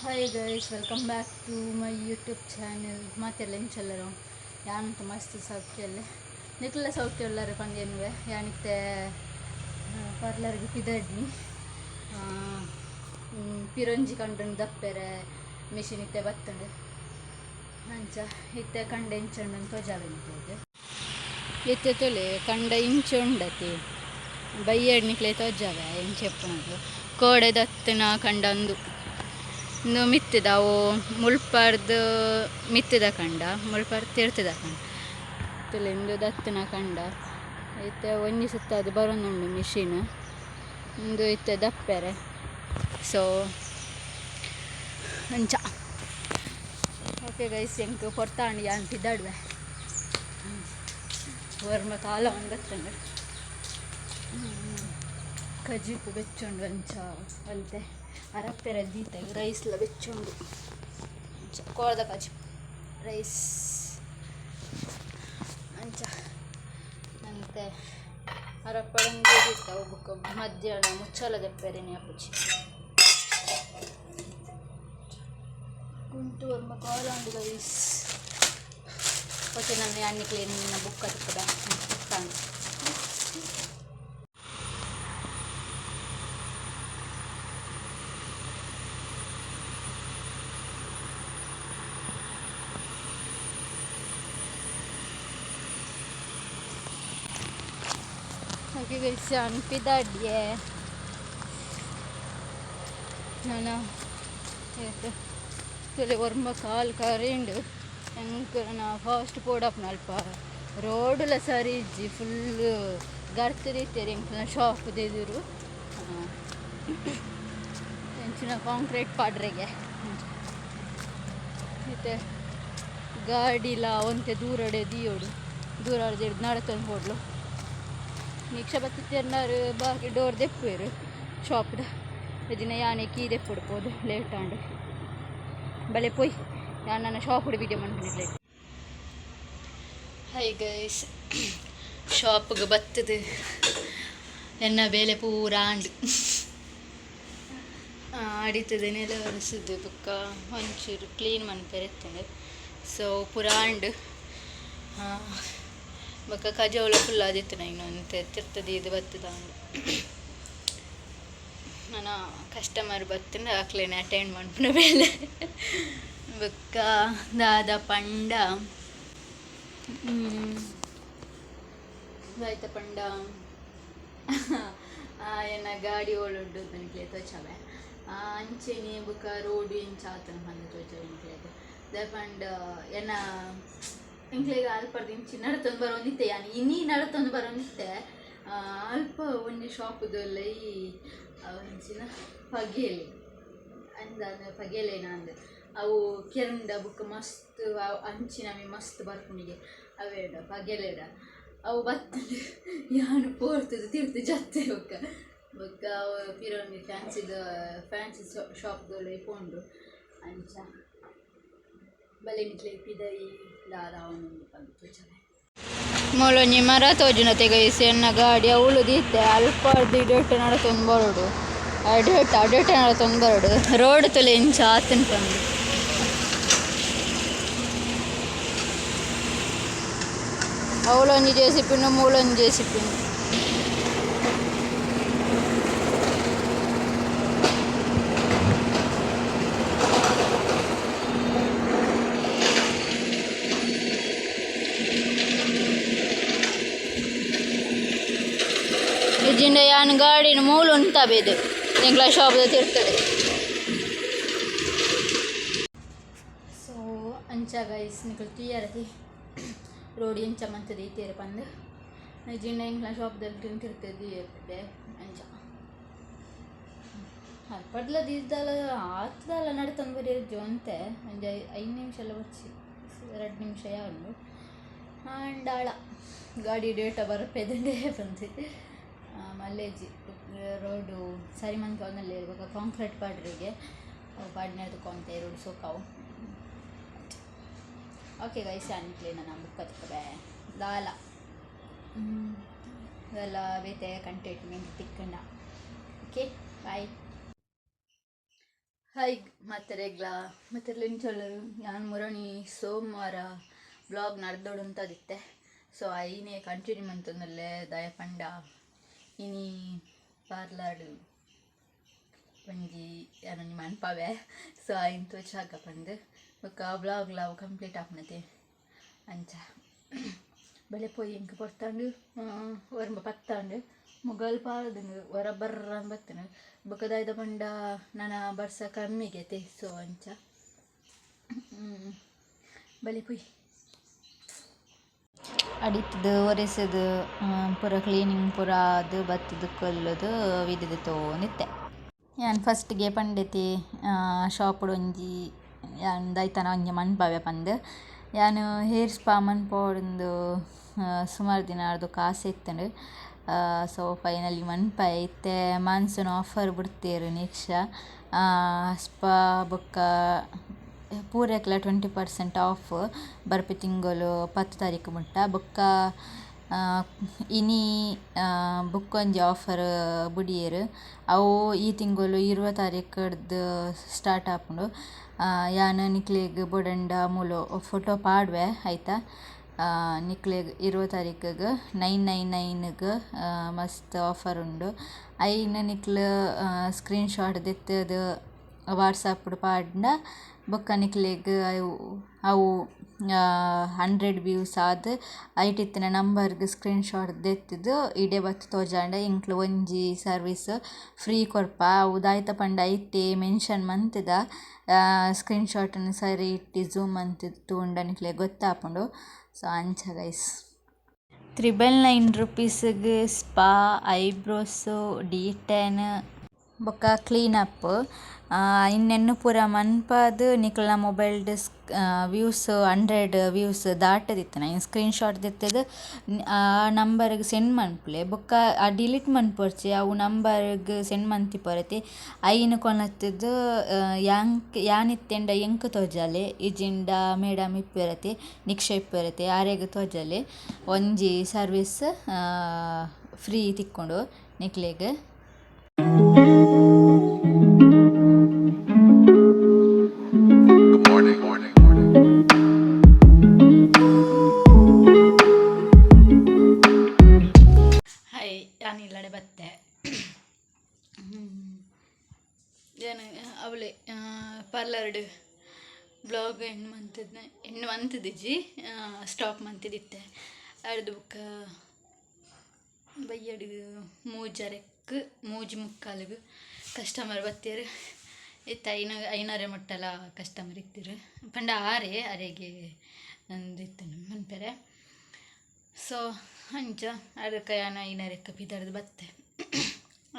Hi guys, welcome back to my YouTube channel. ಮಾತೆಲ್ಲ ಎಂಚೆಲ್ಲರು? ಯಾನಂತ ಮಸ್ತ್ ಸೌಖ್ಯ. ನಿಕ್ಲ ಸೌಖ್ಯ ಉಲ್ಲರು ಪಂದೇನ್ವೆ. ಯಾನಿತ್ತೆ ಪಾರ್ಲರ್ಗೆ ಪಿದಡ್ನಿ. ಪಿರೊಂಜಿ ಕಂಡನ್ ದಪ್ಪೆರೆ ಮಿಷಿನ್ ಇತ್ತೆ ಬತ್ತಂಡು. ಅಂಚ ಇತ್ತೆ ಕಂಡ ಇಂಚುಂಡು ತೋಜಾವೆ ನಿಕ್ಲೆಗ್. ಇತ್ತೆ ತೂಲೆ, ಕಂಡ ಇಂಚ ಉಂಡತಿ. ಬಯ್ಯಡ್ ನಿಕ್ಲೆ ತೋಜಾವೆ ಎಂಚ ಇಪ್ಪುನಂದು. ಕೋಡೆ ದತ್ತಿನ ಕಂಡ ಅಂದು. ಇಂದು ಮಿತ್ತಿದ ಅವು ಮುಲ್ಪರ್ದ್ ಮಿತ್ತಿದ ಕಂಡ, ಮುಲ್ಪರ್ದ್ ತಿರ್ತದ ಕಂಡ. ತೂಲೆ, ಇಂದು ದತ್ತಿನ ಕಂಡ. ಇತ್ತೆ ಒಂಜಿ ಸುತ್ತಾದ್ ಬರೊಂದುಂಡು ಮಿಷಿನ್. ಇಂದು ಇತ್ತೆ ದಪ್ಪೆರೆ. ಸೊ ಅಂಚ. ಓಕೆ ಗೈಸ್, ಎಂಕ್ ಪೊರ್ತಾಂಡ್, ಯಾನ್ ಪಿದಾಡುವೆ. ಒರ್ಂಬ ಕಾಲ ಒಂದತ್ತಂಡು. ಕಜಿಪು ಬೆಚ್ಚುಂಡು. ಅಂಚ ಒಂತೆ ಅರಪ್ಪೆರ ದೀತೆ, ರೈಸ್ಲ ಬೆಚ್ಚುಂಡು. ಅಂಚ ಕೋರ್ದ ಕಜಿಪು, ರೈಸ್. ಅಂಚ ಅಂತೆ ಅರಪ್ಪಡಂಗೆ ದೀತ. ಬೊಕ್ಕ ಮಧ್ಯಾಹ್ನ ಮುಚ್ಚಲ ದೆಪ್ಪೆರೆ ಅಪ್ಪುಜಿ. ಕುಂಟು ಒರ್ಂಬ ಕಾಲ ಉಂಡು ಗೈಸ್. ಓಕೆ, ನಾನು ಯಾನ್ ಕ್ಲೀನ್ ಬುಕ್ ತಿಕ್ಕದ. ಓಕೆ ಗೈಸ್, ಯಾನ್ ಪಿದಾಡ್ಯೆ. ನನ ಏತ್ ತೂಲೆ, ಒರ್ಂಬ ಕಾಲ್ ಕರಿಂಡು. ಎಂಕ್ ನಾ ಫಾಸ್ಟ್ ಪೋಡಾಪುನ. ಅಲ್ಪ ರೋಡುಲ ಸರಿ ಇಜ್ಜಿ, ಫುಲ್ ಗರ್ತ್ ದೀತೆರ್. ಎಂಕ್ಲೆನ ಶಾಪ್ ಎದುರು ಎಂಚಿನ ಕಾಂಕ್ರೀಟ್ ಪಾಡ್ರೆಗೆ. ಇತ್ತೆ ಗಾಡಿಲ ಒಂತೆ ದೂರಡೆ ದೀಯೋಡು. ದೂರ ನಡತೊಂದು ಪೋಡ್ಲು. ನಿಕ್ಷ ಬತ್ತಿತ್ತೆರ್ನಾರು ಬಾಕಿ ಡೋರ್ ದೆಪ್ಪುವೆರ್ ಶಾಪ್ಡ್. ದಿನ ಯಾನೆ ಕೀ ದೆಪ್ಪುಡು ಪೋದು, ಲೇಟ್ ಆಂಡ್. ಬಲೆ ಪೋಯ್, ಯಾನ್ ನನ್ನ ಶಾಪ್ ವಿಡಿಯೋ ಮನ್ಪುನಿ. ಹಾಯ್ ಗೈಸ್, ಶಾಪ್ಗೆ ಬತ್ತದು ಎನ್ನ ಬೇಲೆ ಪೂರ ಆಂಡ್. ಅಡಿತದೆ ನೆಲ ಒರೆಸುದು, ಬೊಕ್ಕ ಒಂಚೂರು ಕ್ಲೀನ್ ಮನ್ಪೆರೆ ಇತ್ತುಂಡು. ಸೊ ಪೂರ ಆಂಡ್. ಬೊಕ್ಕ ಕಜವುಲ ಫುಲ್ ಆದಿತ್ತು. ಇನ್ನೊಂದು ತಿರ್ತದೆ ಇದು ಬತ್ತದ. ನನ ಕಸ್ಟಮರ್ ಬತ್ತಂಡ ಅಕ್ಲೆನ ಅಟೆಂಡ್ ಮನ್ಪುನ ಬೇಲೆ. ಬೊಕ್ಕ ದಾದ ಪಂಡ, ದಾಯ್ತ ಪಂಡ, ಎನ್ನ ಗಾಡಿ ಓಲುಂಡು ನಿಕ್ಲೆ ತೋಜಾವೆ. ಅಂಚೆನೆ ಬೊಕ್ಕ ರೋಡ್ ಎಂಚ ಆತುಂಡು ಪಂದ್ ತೋಜಾವೆ ನಿಕ್ಲೆಗ್. ದಾಯೆ ಪಂಡ ಎನ್ನ ಎಂಕ್ಲೆಗ್ ಅಲ್ಪರ್ದ್ ಇಂಚಿ ನಡತೊಂದು ಬರೊಂದಿತ್ತೆ. ಯಾನ್ ಇನಿ ನಡತೊಂದು ಬರೊಂದಿತ್ತೆ. ಅಲ್ಪ ಒಂಜಿ ಶಾಪುದ ಉಲಯಿ ಒಂಚಿನ ಪಗೆಲ್ ಅಂದಾಂದ್, ಪಗೆಲೇನ ಅಂದ್. ಅವು ಕೆರ್ಂಡ ಬೊಕ್ಕ ಮಸ್ತ್ ಅಂಚಿನ ಮಸ್ತ್ ಬರ್ಪುಂಡಿಗೆ ಅವೆಡ ಪಗೆಲೆಡ. ಅವು ಬತ್ತುಂಡು, ಯಾನ್ ಪೋರ್ತುದು ತಿರ್ತ್ ಜತ್ತೆ. ಬೊಕ್ಕ ಬೊಕ್ಕ ಅವು ಪಿರ ಒಂಜಿ ಫ್ಯಾನ್ಸಿದ ಫ್ಯಾನ್ಸಿ ಶಾಪ್ದ ಉಲಯಿ ಪೋಂಡು. ಅಂಚ ಬಲೆ, ನಿಕ್ಲೆಗ್ ಪಿದಯಿ ದಾದ ಆವೊಂದುಂಡು ಪಂದ್ ತೋಜಾವೆ. ಮೂಲೊಂಜಿ ಮರ ತೋಜುನತೆ ಗೈಸ್. ಎನ್ನ ಗಾಡಿ ಅವುಲು ದೀತೆ. ಅಲ್ಪರ್ದ್ ಇಡೆಟ್ ನಡತೊಂದು ಬರೊಡು, ಅಡೆಟ್ ಅಡೆಟ್ ನಡತೊಂದು ಬರೊಡು. ರೋಡ್ ತೂಲೆ ಎಂಚ ಆತುಂಡು ಪಂದ್. ಅವ್ಲೊಂಜಿ ಜೆಸಿಪಿ ಉಂಡು, ಮೂಲೊಂಜಿ ಜೆಸಿಪಿ ಉಂಡು. ಇಜ್ಜಿಂಡ ಯಾನ್ ಗಾಡಿನ್ ಮೂಲು ಉಂತಾಬೆದ್ ಎಂಕ್ಲ ಶಾಪ್ ದ ತಿರ್ತುಡು. ಸೊ ಅಂಚ ಗೈಸ್, ನಿಕುಲು ತೂಯರತಿ ರೋಡ್ ಎಂಚ ಮಂತ್ ದೀತೆರ್ ಪಂದ್. ಇಜ್ಜಿಂಡ ಎಂಕ್ಲ ಶಾಪ್ ದ ತಿರ್ತ್ ದೀಯೆರ್. ಅಂಚ ಅಲ್ಪಡ್ಲ ದೀದಾಲ ಆತ್ ದಾಲ ನಡತೊಂದು ಬರಿಯೆರೆ ಒಂತೆ ಒಂಜಿ 5 ನಿಮಿಷ ಎಲ್ಲ ಬೊರ್ಚಿ, 2 ನಿಮಿಷ ಯಾವುಂಡು. ಆಂಡಾಳ ಗಾಡಿ ಡೇಟ ಬರ್ಪೆದುಂಡೆ ಪಂದ್. ಮಲ್ಲೇಜಿ ರೋಡು ಸರಿ ಮನ್ಪೊಂದುಲ್ಲೆರ್. ಬೊಕ ಕಾಂಕ್ರೀಟ್ ಪಾಡ್ರೆಗೆ. ಅವು ಪಾಡ್ನೆರ್ದ್ ಒಂತೆ ರೋಡ್ ಸೋಕಾವು. ಓಕೆ ಗೈಸ್, ಯಾನ್ ನಿಕ್ಲೆನ ನನ ಬೊಕ್ಕ ತಿಕ್ಕುವೆ. ದಾಲ ದಾಲ ಬೇತೆ ಕಂಟೆಂಟ್ ಮಿಂಕ್ ತಿಕ್ಕುಂಡ. Okay, bye. ಹಾಯ್ ಮಾತೆರೆಗ್ಲಾ ಮಾತೆರ್ಲ ಎಂಚೊಲ್ಲರು. ಯಾನ್ ಮುರಣಿ ಸೋಮವಾರ ಬ್ಲಾಗ್ ನಡ್ದೊಡುಂತದಿತ್ತೆ. ಸೊ ಐನೇ ಕಂಟಿನ್ಯೂ ಮಂತೊಂದುಲ್ಲೆ. ದಾಯೆ ಪಂಡ ಇನಿ ಪಾರ್ಲರ್ಡ್ ಒಂಜಿ ಯಾನೊಂಜಿ ಮನ್ಪವೆ. ಸೊ ಐನ್ ತೋಜಾಗ ಪಂದ್ ಬೊಕ್ಕ ಬ್ಲಾಗ್ಲ ಅವು ಕಂಪ್ಲೀಟ್ ಆಪುನತೆ. ಅಂಚ ಬಲೆ ಪೋಯಿ ಎಂಕ್ ಪೊರ್ತಂಡು ಒರ್ಂಬ ಪತ್ತಾಂಡ್ ಮುಗಲ್ ಪಾಡ್ದುಂಡು ಒರ ಬರ್ರ ಬತ್ತುಂಡು. ಬೊಕ್ಕ ದಾಯ್ದ ಪಂಡ ನನ ಬರ್ಸ ಕಮ್ಮಿಗೆತೆ. ಸೊ ಅಂಚ ಬಲೆ ಪೋಯಿ ಅಡಿತ್ದ್ ಒರೆಸುದು ಪೂರ ಕ್ಲೀನಿಂಗ್ ಪೂರ ಆದ್ ಬತ್ತುದು ಕುಲ್ಲುದು ವಿಡಿಯೋ ತೋನಿತ್ತೆ. ಯಾನ್ ಫಸ್ಟ್ಗೆ ಪಂಡೆತಿ ಶಾಪುಡು ಒಂಜಿ ಯಾನ್ ದೈತನ ಒಂಜಿ ಮನ್ಪವೆ ಪಂದ್. ಯಾನ್ ಹೇರ್ ಸ್ಪಾ ಮನ್ಪೊಡುಂದು ಸುಮಾರು ದಿನ ಅರ್ದೊಕ ಆಸೆ ಇತ್ತುಂಡು. ಸೊ ಫೈನಲಿ ಮನ್ಪಯೆ. ಇತ್ತೆ ಮಾನ್ಸೂನ್ ಆಫರ್ ಬುಡ್ತೆರ್ ನಿಕ್ಷ ಸ್ಪಾ ಬೊಕ್ಕ ಪೂರೆಕ್ಲ 20% ಆಫ್ ಬರ್ಪಿ ತಿಂಗೊಲು 10 ತಾರೀಕು ಮುಟ್ಟ. ಬೊಕ್ಕ ಇನಿ ಬೊಕ್ಕೊಂಜಿ ಆಫರ್ ಬುಡಿಯೆರ್. ಅವು ಈ ತಿಂಗೊಲು 20 ತಾರೀಕುಡ್ದು ಸ್ಟಾರ್ಟ್ ಆಪುಂಡು. ಯಾನ್ ನಿಕ್ಲೆಗ್ ಬೋಡಂಡ ಮೂಲು ಫೋಟೋ ಪಾಡುವೆ ಐತ. ನಿಕ್ಲೆಗ್ 20 ತಾರೀಕುಗ್ 999 ಗ್ ಮಸ್ತ್ ಆಫರ್ ಉಂಡು. ಐನ್ ನಿಕ್ಲು ಸ್ಕ್ರೀನ್ ಶಾಟ್ ದೆತ್ತುದು ವಾಟ್ಸಪ್ ಪಾಡ್ಂಡ ಬೊಕ್ಕ ನಿಕ್ಲೆಗ್ ಅವು 100 ವ್ಯೂಸ್ ಆದ್ ಐಟ್ ಇತ್ತಿನ ನಂಬರ್ಗ್ ಸ್ಕ್ರೀನ್ ಶಾಟ್ ದೆತ್ತುದು ಇಡೆ ಬತ್ತ್ ತೋಜಾಂಡ ಎಂಕ್ಲು ಒಂಜಿ ಸರ್ವಿಸ್ ಫ್ರೀ ಕೊರ್ಪ. ಅವು ದಾಯ್ತ ಪಂಡ ಐಟೆ ಮೆನ್ಷನ್ ಮಂತುದ ಸ್ಕ್ರೀನ್ ಶಾಟ್ ನ್ ಸರಿ ಇಟ್ಟಿ ಝೂಮ್ ಮಂತ್ ತೂಂಡ ನಿಕ್ಲೆಗ್ ಗೊತ್ತಾಪುಂಡು. ಸೊ ಅಂಚ ಗೈಸ್. 999 ರುಪೀಸ್ಗ್ ಸ್ಪಾ, ಐಬ್ರೋಸ್, ಡಿ ಟ್ಯಾನ್ ಬೊಕ್ಕ ಕ್ಲೀನ್ ಅಪ್ ಇಂದೆನ್ ಪೂರ ಮನ್ಪಾದ್ ನಿಕಲ್ನ ಮೊಬೈಲ್ ವ್ಯೂಸ್ 100 ವ್ಯೂಸ್ ದಾಟದಿತ್ತಿನ ಸ್ಕ್ರೀನ್ ಶಾಟ್ ದೆತ್ತುದು ಆ ನಂಬರ್ಗ್ ಸೆಂಡ್ ಮನ್ಪುಲೆ. ಬೊಕ್ಕ ಆ ಡಿಲೀಟ್ ಮನ್ಪೊರ್ಚಿ ಅವು ನಂಬರ್ಗ್ ಸೆಂಡ್ ಮಂತಿಪೊರತೆ. ಐನ್ ಕೊನತ್ತುದು ಯಾಂಕ್ ಯಾನ್ ಇತ್ತೆಂಡ ಎಂಕ್ ತೋಜಾಲೆ ಇಜಿಂಡ ಮೇಡಮ್ ಇಪ್ಪೆರತೆ ನಿಕ್ಷ ಇಪ್ಪೆರತೆ ಆರೆಗ್ ತೋಜಾಲೆ. ಒಂಜಿ ಸರ್ವಿಸ್ ಫ್ರೀ ತಿಕ್ಕುಂಡು ನಿಕ್ಲೆಗ್. Good morning. Morning. Morning. Hi, ಯಾನ್ ಇಲ್ಲಡೆ ಬತ್ತೆ. ಯಾನ್ ಅವಳೆ ಪಾರ್ಲರ್ಡ್ ಬ್ಲಾಗ್ ಎಂಡ್ ಮಂತುದ್ನ ಎಂಡ್ ಮಂತುದಿಜಿ, ಸ್ಟಾಪ್ ಮಂತುದಿತ್ತೆ. ಅರ್ದು ಬೊಕ್ಕ ಬಯ್ಯಡ್ ಮೂಜರೆಕ್ 3:45ಗ್ ಕಸ್ಟಮರ್ ಬತ್ತೆರ್. ಇತ್ತೆ ಐನರೆ ಮುಟ್ಟಲ ಕಸ್ಟಮರ್ ಇತ್ತೆರ್. ಪಂಡ ಆರೆ ಅರೆಗೆ ಅಂದ್ ಇತ್ತುಂಡು ಮನ್ಪೆರೆ. ಸೊ ಅಂಚ ಅದಕ್ಕೆ ಯಾನ್ ಐನರೆಕ್ ಪಿದಡ್ದ್ ಬತ್ತೆ.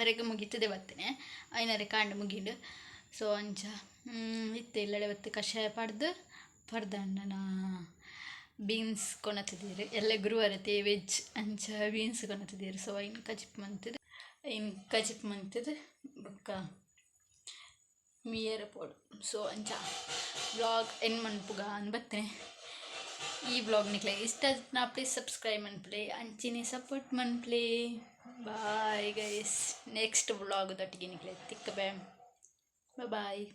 ಅರೆಗ್ ಮುಗಿತದೆ ಬತ್ತನೆ, ಐನರೆ ಆಂಡ್ ಮುಗಿಂಡು. ಸೊ ಅಂಚ ಇತ್ತೆ ಇಲ್ಲಡೆ ಬತ್ತು ಕಷಾಯ ಪಾಡ್ದು ಪರ್ದಂಡನ ಬೀನ್ಸ್ ಕೊನತುದೆರ್. ಎಲ್ಲ ಗುರುವಾರತೆ ವೆಜ್ ಅಂಚ ಬೀನ್ಸ್ ಕೊನತುದೆರ್. ಸೊ ಐನ್ ಕಜಿಪ್ ಮಂತುದು ಐನ್ ಕಜಿಪ್ ಮಂತುದು ಬೊಕ್ಕ ಮೀಯೆರೆ ಪೋಡು. ಸೊ ಅಂಚ ವ್ಲಾಗ್ ಎಂಡ್ ಮನ್ಪುಗ ಅಂದ್ ಬತ್ತನೆ. ಈ ವ್ಲಾಗ್ ನಿಕ್ಲೆಗ್ ಇಷ್ಟ ಆತ್ಂಡ ಪ್ಲೀಸ್ ಸಬ್ಸ್ಕ್ರೈಬ್ ಮನ್ಪುಲೆ, ಅಂಚೆನೆ ಸಪೋರ್ಟ್ ಮನ್ಪುಲೆ. ಬಾಯ್ ಗೈಸ್, ನೆಕ್ಸ್ಟ್ ವ್ಲಾಗ್ ದೊಟ್ಟಿಗೆ ನಿಕ್ಲೆಗ್ ತಿಕ್ಕುವೆ. ಬಾಯ್.